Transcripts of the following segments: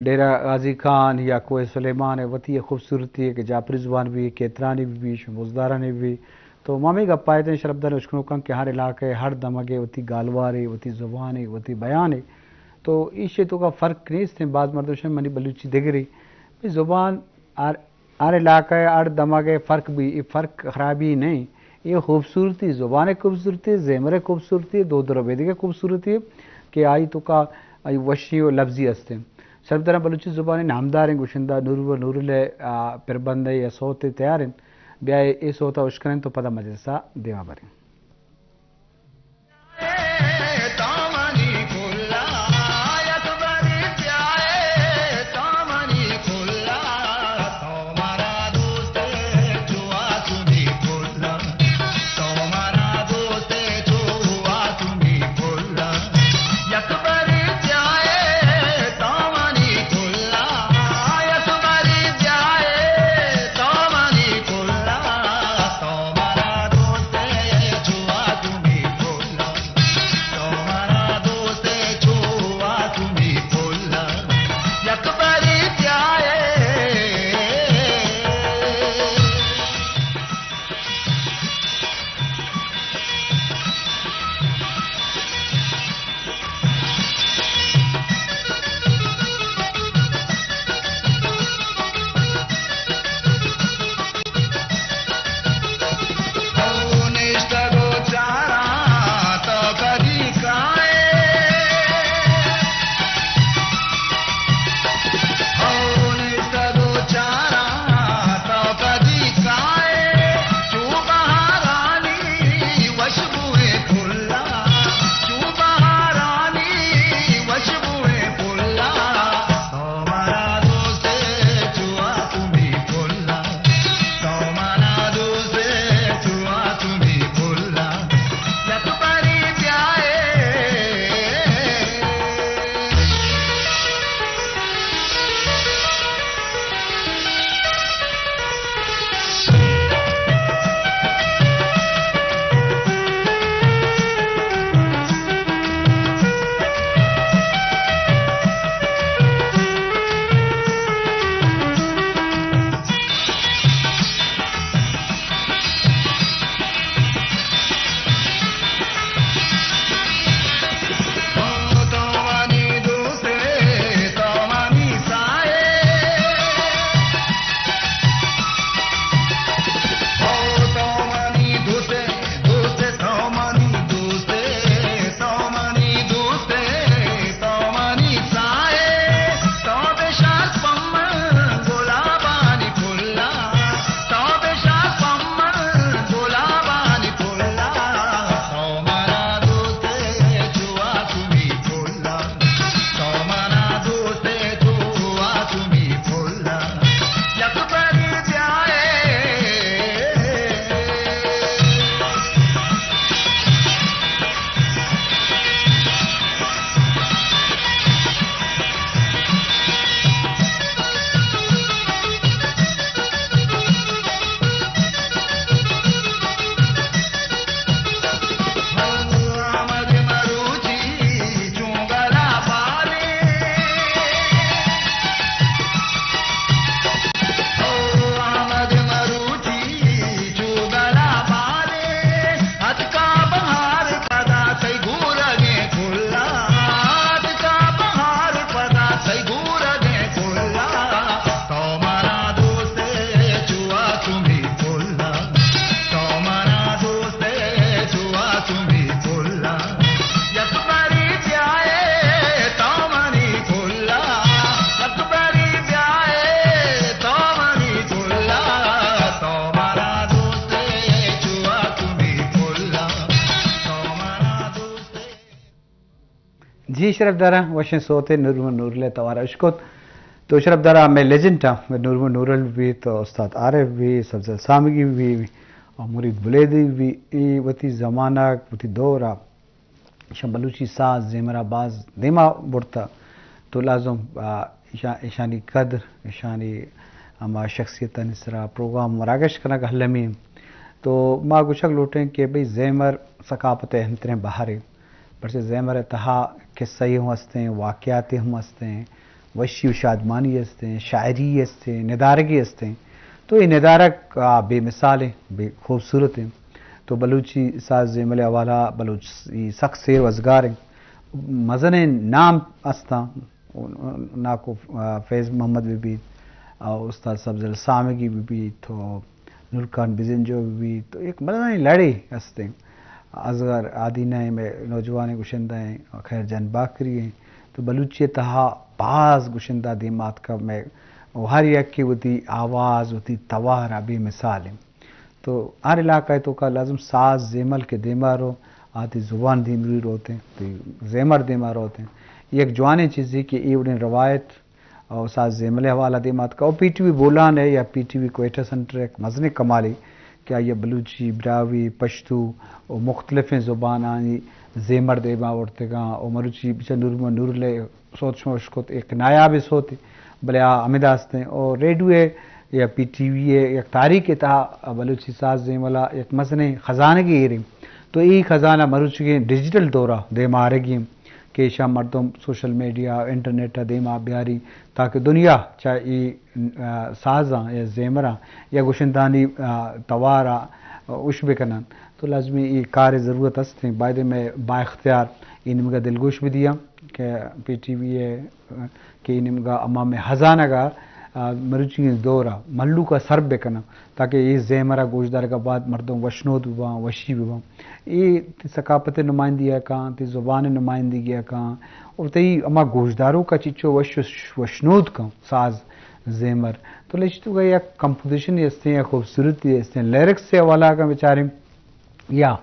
ڈیرہ غازی خان یا کوہ سلیمان ءِ وتی یک خوبصورتی ءِ کہ جاپری زبان بی، کیترانی بی، بی شمبوزدارانی بی۔ تو ما ہمے گپ ءَ اتیں شرپدار اشکنوکاں کہ ہر علاقہ ءِ ہر دمگ ءِ وتی گالوارے، وتی زبانے، وتی بیانے۔ تو ایشی توکا فرق نیست ہیں۔ بعض مردم شن منی بلوچی دگرے۔ بھئی زبان ہر ہر علاقہ ءِ ہر دمگ ءِ فرق بی، اے فرق خرابی نہ ایں۔ اے خوبصورتی، زبان ءِ خوبصورتی، زیمر ءِ خوبصورتی، دود ءُ ربیدگ ءِ خوبصورتی کہ آئی توکا آئی وشی ءُ لبزی است ایں۔ شرپداراں بلوچی زبان ءِ نامداریں گشندہ نور و نورل ءِ، آ، پربند ءِ یا سوت ءِ تیار انت۔ بیا اے سوت ءَ اشکنیں تو پدا مجلس ءَ دیما بریں۔ جی شرپداراں، وشیں سوتے نور محمد نورل ءِ توار ءَ اشکت۔ تو شرپداراں، ہمے لیجنڈ ءَ نور محمد نورل بی، تو استاد عارف بی، سبزل سامگی بی، اور مرید بلیدی بی، اے وتی زمانگ، وتی دور ءَ ایشاں بلوچی ساز زیمر ءَ باز دیما برتہ۔ تو لازم، آ، ایشاں، ایشانی قدر، ایشانی ہما شخصیتانی سرا پروگرام مراگش کنگ المی۔ تو ما گوشگ لوٹیں کہ بھئی زیمر ثقافت ءِ اہم تریں بہرے، پرچہ زیمر ءِ تہا قصہ ہم ہستیں، واقعات ہم ہستیں، وشی و شادمانی استیں، شاعری استیں، ندارگی استیں۔ تو اے ندارگ، آ، بے مثال ایں، بے خوبصورت ایں۔ تو بلوچی ساز زیمل حوالہ، بلوچی سخت سیر وزگار ایں۔ مزنیں نام استاں، ناکو، آ، فیض محمد بہ بیت، آ، استاد سبزل سامگی بہ بیت، تو نورخان بزنجو بہ بیت، تو یک مزنیں لڑے استیں۔ اصغر آدینہ ایں، مئے نوجوانیں گشندہ ایں، خیر جان باکری ایں۔ تو بلوچی ءِ تہا باز گشندہ دیم آتکہ مئے، و ہر یکے وتی آواز، وتی توار ءَ بے مثال ایں۔ تو ہر علاقہ ءِ توکا لازم ساز زیمل کہ دیما رو، آ تی زبان دیمروی روتیں، تی زیمر دیما روتیں۔ یک جوانیں چیزے کہ اے وڑیں روایت او ساز زیمل ءِ حوالہ دیم آتکہ۔ او پی ٹی وی بولان ءِ یا پی ٹی وی کوئٹہ سینٹر ءِ یک مزنیں کمالے کہ آئی ءَ بلوچی، براہوئی، پشتو و مختلفیں زبانانی زیمر دیم آورتگاں و مروچی بچار نور محمد نورل ءِ سوت شما اشکت، یک نایابیں سوتے، بلے آ ہمدا استیں۔ او ریڈیو ءِ یا پی ٹی وی ءِ یک تاریخ ءِ تہا بلوچی ساز زیمل ءَ یک مزنیں خزانگے ایریں۔ تو اے خزانہ مروچیگیں ڈیجیٹل دور ءَ دیم آرگی ایں کہ ایشاں مردم سوشل میڈیا، انٹرنیٹ ءَ دیما بیاری تاکہ دنیا چہ اے، آ، سازاں یا زیمراں یا گشندہانی، آ، توار ءَ اش بکنن۔ تو لازمی اے کار ءِ ضرورت است ایں۔ بایدیں مئے با اختیار اے نیمگ ءَ دلگوش بدیاں کہ پی ٹی وی ءِ، آ، کہ اے نیمگ ءَ ہما مئے ہزانگ ءَ، آ، مروچیگیں دور ءَ مھلوک ءَ سر بکناں۔ تاکہ اے زیمر ءِ گوشدارگ ءَ بعد مردم وشنود بباں، وشی بباں۔ اے ثقافت ءِ نمائندگی ءَ کاں، تئی زبان ءِ نمائندگی ءَ کاں، اور تئی ہما گوشداروک ءَ چچو وش، وشنود کاں ساز زیمر۔ تو لچتوک ءَ یک کمپوزیشن استیں، یک خوبصورتی استیں، لیرکس ءِ حوالہ ءَ بچاریں یا،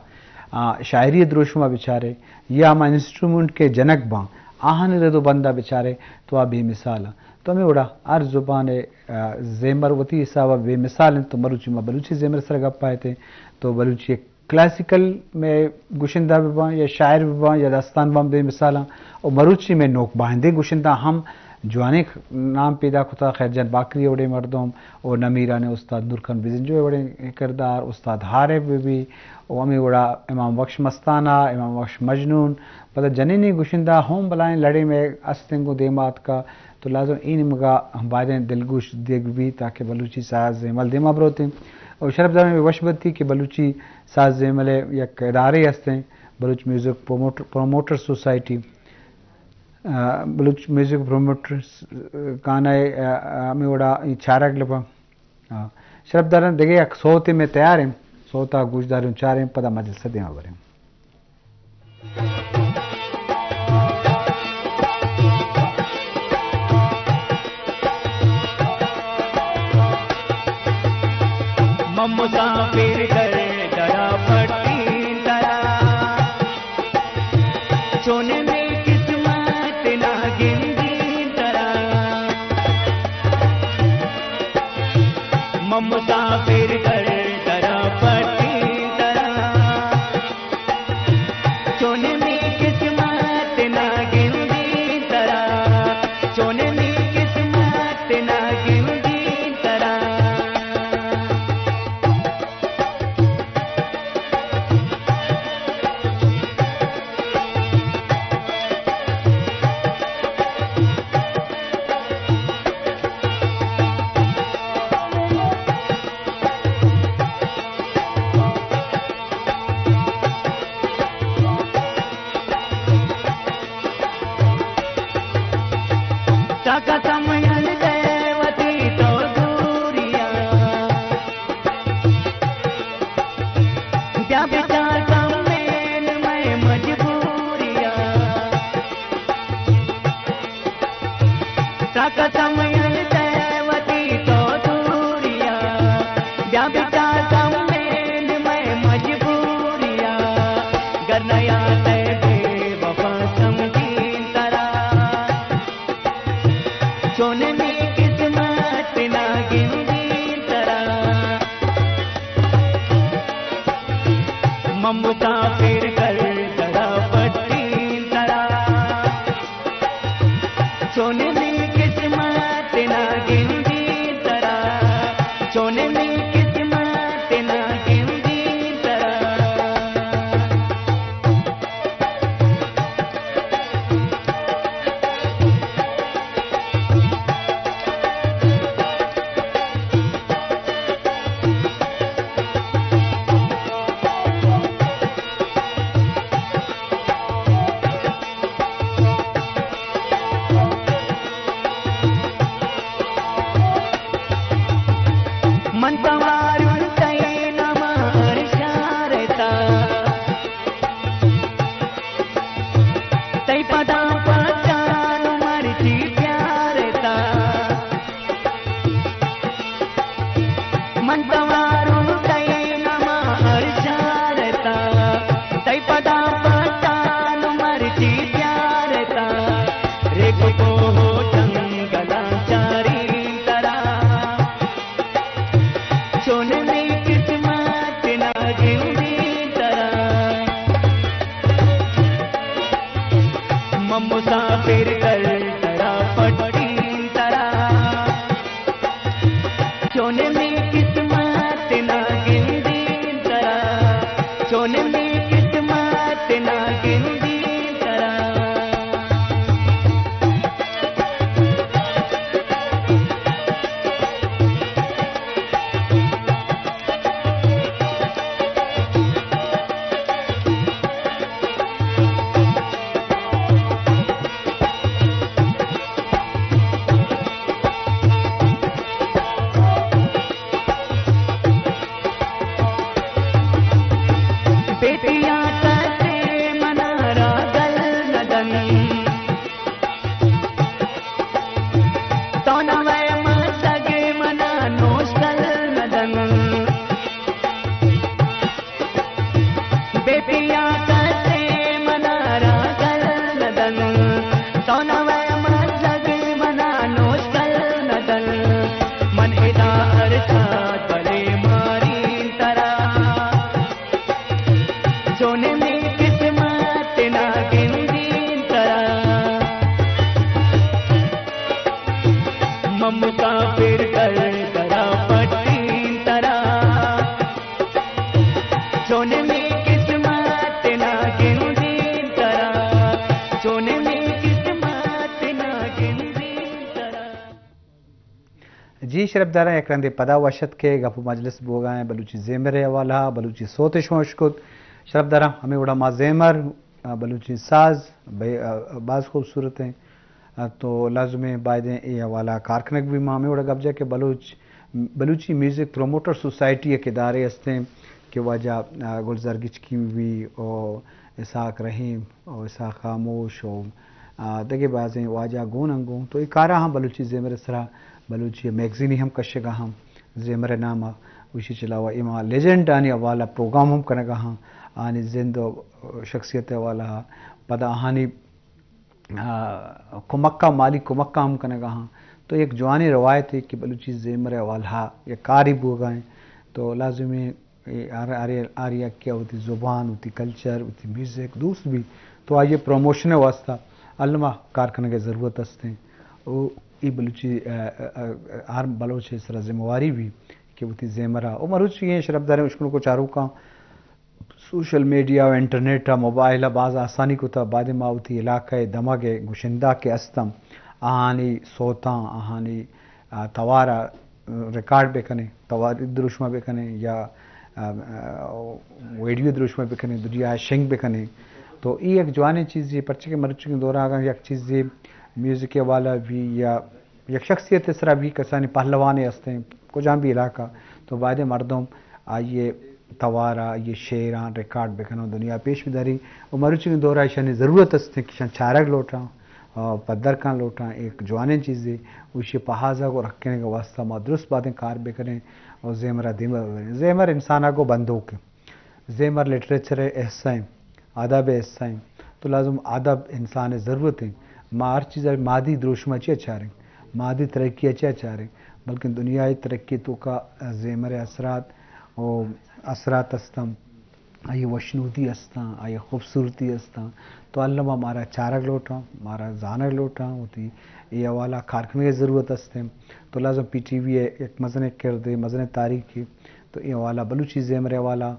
آ، شاعری ءِ دروشم ءَ بچارے یا ہما انسٹرومنٹ کہ جنگ باں، آہانی رد و بند ءَ بچارے تو آ بے مثال آں۔ تو ہمے وڑا ہر زبان ءِ، آ، زیمر وتی حساب ءَ بے مثال انت۔ تو مروچی ما بلوچی زیمر ءِ سر ءَ گپ ءَ اتیں، تو بلوچی کلاسیکل مئے گشندہ بہ باں یا شاعر بہ باں یا داستان باں بے مثال آں۔ و مروچی مئے نوک بائندیں گشندہ ہم جوانیں نام پیدا کتا، خیر جان باکری ءِ وڑیں مردم و نمیرانیں استاد نورخان بزنجو ءِ وڑیں کردار، استاد عارف بہ بی و ہمے وڑا امام بخش مستانہ، امام بخش مجنون، پدا جنینی گشندہ ہم بلائیں لڑے مئے استیں گوں دیما آتکا۔ تو لازم اے نیمگا ہم بایدیں دلگوش دیگ بی تاکہ بلوچی ساز زیمل دیما بروتیں۔ و شرف داریں وش بنتی کہ بلوچی ساز زیمل ءِ یک ادارے ہستیں، Baloch music promoter, promoter society, آ، بلوچ میوزک پروموٹر کانہ ءِ، آ، ہمے وڑا اے چارگ لبا۔ آ، شرف داریں دگہ یک سوتے مئے تیار ایں، سوتا گوشداریں چاریں پدا مجلس ءَ دیما بریں۔ من مسافر در درا پٹین ترا، چون می قسمت نا گندین ترا۔ من مسافر در درا پٹین ترا، چون می قسمت نا گندین ترا، چون می قسمت نا گندین ترا۔ تا قسم یل دے وتی تو دوریا، بیا بچار کمین مئے مجبوریا۔ تا قسم یل دے وتی تو دوریا، بیا بچار کمین مئے مجبوریا۔ گر نیا تے بے وفا سمجھین ترا، چون می قسمت نا گندین ترا۔ من مسافر کر ترا پٹین ترا، چون می قسمت نا گندین ترا، چون می قسمت نا گندین ترا۔ چونیں مئے قسمت نہ گندیں ترا، چونیں مئے قسمت نہ گندیں ترا۔ بیٹیاں کسے منارا گل نہ دنت، تو نوے مزگے منا نوش گل نہ دنت۔ بیٹیاں کسے منارا گل نہ دنت، تو نوے مزگے منا نوش گل نہ دنت۔ من ادا ارچات بلے ماریں ترا، چونیں مئے قسمت نہ گندیں ترا۔ من مسافر کر ترا پٹیں ترا، چونیں مئے قسمت نہ گندیں ترا، چونیں مئے قسمت نہ گندیں ترا۔ جی شرپداراں، یک رندے پدا وش اتکے، گپ و مجلس بوگا ایں بلوچی زیمر ءِ حوالہ ءَ، بلوچی سوت ءَ شما اشکت۔ شرپداراں، ہمے وڑا ما زیمر، آ، بلوچی ساز، بے-، آ، باز خوبصورت ایں۔ آ، تو لازم ایں بایدیں اے حوالہ ءَ کار کنگ بی۔ ما ہمے وڑا گپ جا کہ بلوچ، بلوچی میوزک پروموٹر سوسائٹی یک ادارے ہستیں کہ واجہ، آ، گلزار گچکی بی و اسحاق رحیم و اسحاق خاموش و، آ، دگہ بازیں واجہ گون انگوں۔ تو اے کارا ہم بلوچی زیمر ءِ سرا بلوچی میگزینی ہم کشگا ہم زیمر ءِ نام ءَ، ایشی چہ علاوہ اے ما لیجنڈانی حوالہ پروگرام ہم کنگا ہاں، آہانی زند و شخصیت ءِ حوالہ ءَ، پدا آہانی، آ، کمک ءَ، مالی کمک ءَ ہم کنگا ہاں۔ تو یک جوانیں روایتے کہ بلوچی زیمر ءِ حوالہ ءَ یک کارے بوگا ایں، تو لازم ایں اے ہر، ہر، ہر یکے ءَ وتی زبان، وتی کلچر، وتی میوزک دوست بی، تو آئی ءِ پروموشن ءِ واستہ الما کار کنگ ءِ ضرورت است ایں۔ او اے بلوچی، ا، ا، ا، ہر بلوچ ءِ سرا ذمہ واری بی کہ وتی زیمر ءَ، او مروچی ایں شرپداریں اشکنوک و چاروکاں، سوشل میڈیا و انٹرنیٹ ءَ، موبائل ءَ باز آسانی کتہ، بایدیں ما وتی علاقہ ءِ دمگ ءِ گشندہ کہ استم، آہانی سوتاں، آہانی، آ، توار ءَ ریکارڈ بکنیں، توار ءَ دروشم بکنیں یا، آ، آ، ویڈیو دروشم بکنیں، دنیا ءَ شنگ بکنیں۔ تو اے یک جوانیں چیزے، پرچہ کہ مرچیگیں دور ءَ اگاں یک چیزے میوزک ءِ حوالہ بی یا یک شخصیت ءِ سرا بی، کسانیں پہلوانے ہستیں، کجام بھی علاقہ، تو بایدیں مردم آئی ءِ توار ءَ، آئی ءِ شعراں ریکارڈ بکناں، دنیا ءَ پیش بداری۔ و مروچیگیں دور ءَ ایشانی ضرورت است کہ ایشاں چارگ لوٹاں، آ، پدر کن لوٹاں، ایک جوانیں چیزے، و ایشی پہازگ و رکھینگ ءِ واستہ ما درست بایدیں کار بکنیں و زیمر ءَ دیما ببریں۔ زیمر انسان ءَ گوں بندوک ایں۔ زیمر لٹریچر ءِ حصہ ایں، ادب ءِ حصہ ایں، تو لازم ادب انسان ءِ ضرورت ایں۔ ما ہر چیز ءَ مادی دروشم ءَ چیا چاریں، مادی ترقی ءَ چیا چاریں، بلکن دنیا ءِ ترقی ءِ توکا زیمر ءِ اثرات و اثرات استاں، آئی ءِ وشنودی استاں، آئی ءِ خوبصورتی استاں، تو الما مارا چارگ لوٹاں، مارا زانگ لوٹاں، وتی اے حوالہ کار کنگ ءِ ضرورت است ایں۔ تو لازم پی ٹی وی ءِ یک مزنیں کردے، مزنیں تاریخے، تو اے حوالہ بلوچی زیمر ءِ حوالہ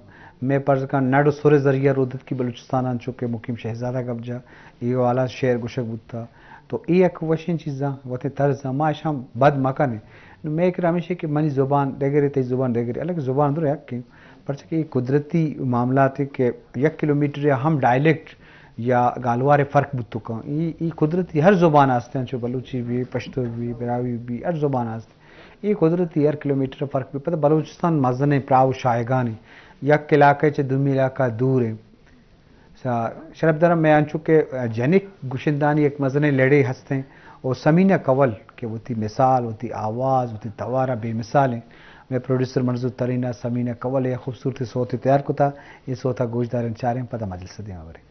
مئے پرز کن نڈ و سر ءِ ذریعہ رودتکی بلوچستان ءَ، انچو کہ مقیم شہزادہ گپ جا، اے حوالہ شعر گوشگ بوتا۔ تو اے یک وشیں چیزاں، وتیں طرزاں ما اشاں بد مکنیں۔ نوں مئے کرا ہمیش ایں کہ منی زبان دگرے، تئی زبان دگرے، حالانکہ زبان درو یک ایں، پرچہ کہ اے قدرتی معاملات ایں کہ یک کلومیٹر ءَ ہم ڈائلیکٹ یا گالوار ءِ فرق بوت کن۔ اے، اے قدرتی ہر زبان ءَ است، انچو بلوچی بی، پشتو بی، براہوئی بی، ہر زبان ءَ است۔ اے قدرتی ہر کلومیٹر ءَ فرق بی۔ پدا بلوچستان مزنیں پراہ و شاہگانیں، یک علاقہ چہ دومی علاقہ دور ایں۔ سا-، شرپداراں، مئے انچو کہ جنک گشندہانی یک مزنیں لڑے ہستیں، او سمینہ کول کہ وتی مثال، وتی آواز، وتی توار ءَ بے مثال ایں۔ مئے پروڈیوسر منظور ترین ءَ سمینہ کول ءِ خوبصورتیں سوتے تیار کتا، اے سوت ءَ گوشداریں، چاریں، پدا مجلس ءَ دیما بریں۔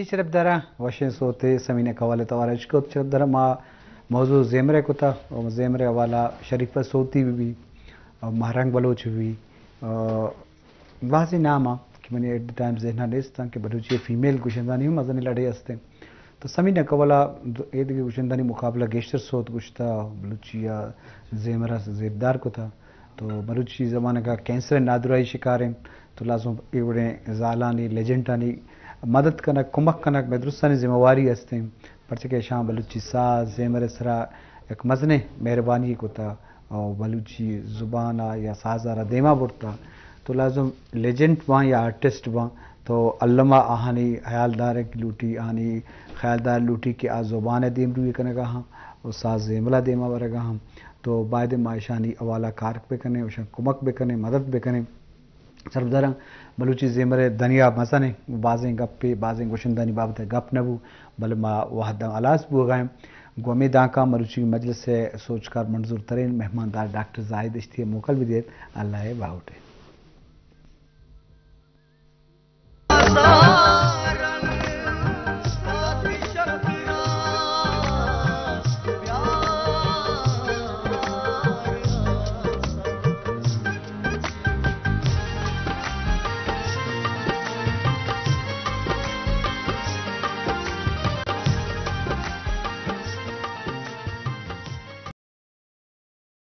شرپ دارا وشیں سوتے سمین اقوال توارا اشکت۔ شرپ دارا ما موضوع زیمرے کتا، و زیمرے حوالہ شریفہ سوتی بھی بھی، اور مہرنگ بلوچ بھی، اور بعضی نام آ کہ منی ایٹ دا ٹائم ذہن نیستاں کہ بلوچی فیمیل گشندانی ہم مزنی لڑے ہستیں۔ تو سمین اقوالا اے دگہ گشندانی مقابلہ گیشتر سوت گشتا، بلوچی زیمرا زیبدار کتا۔ تو بلوچی زبان کا کینسر نادراہی شکار ہیں، تو لازم اے وڑیں زالانی، لیجنٹانی مدد کنگ، کمک کنگ، مئے درستانی ذمہ واری ہستیں، پرچہ کہ اشاں بلوچی ساز زیمر سرا یک مزنیں مہربانی کتا اور بلوچی زبان آ یا ساز آ را دیما برتا۔ تو لازم لیجنٹ باں یا آرٹسٹ باں، تو الما آہانی خیال دارگ لوٹی، آہانی خیال دار لوٹی کہ آ زبان دیم روی کنگا ہاں اور ساز زیملا دیما ورگا ہاں۔ تو باید ما اشانی حوالہ کار بکنیں، اشان کمک بکنیں، مدد بکنیں۔ شرپ داراں بلوچی زیمر دنیا مزن ء، بازیں گپے، بازیں گوشندانی بابت ء گپ نہ بو، بلے ما وہداں ہلاس بوگا ایں۔ گوں ہمے دانکاں مروچی مجلس ء سوجکار منظور ترین مہماندار ڈاکٹر زاہد اشتی ء موکل بدیت۔ اللہ ء باہوٹ ء۔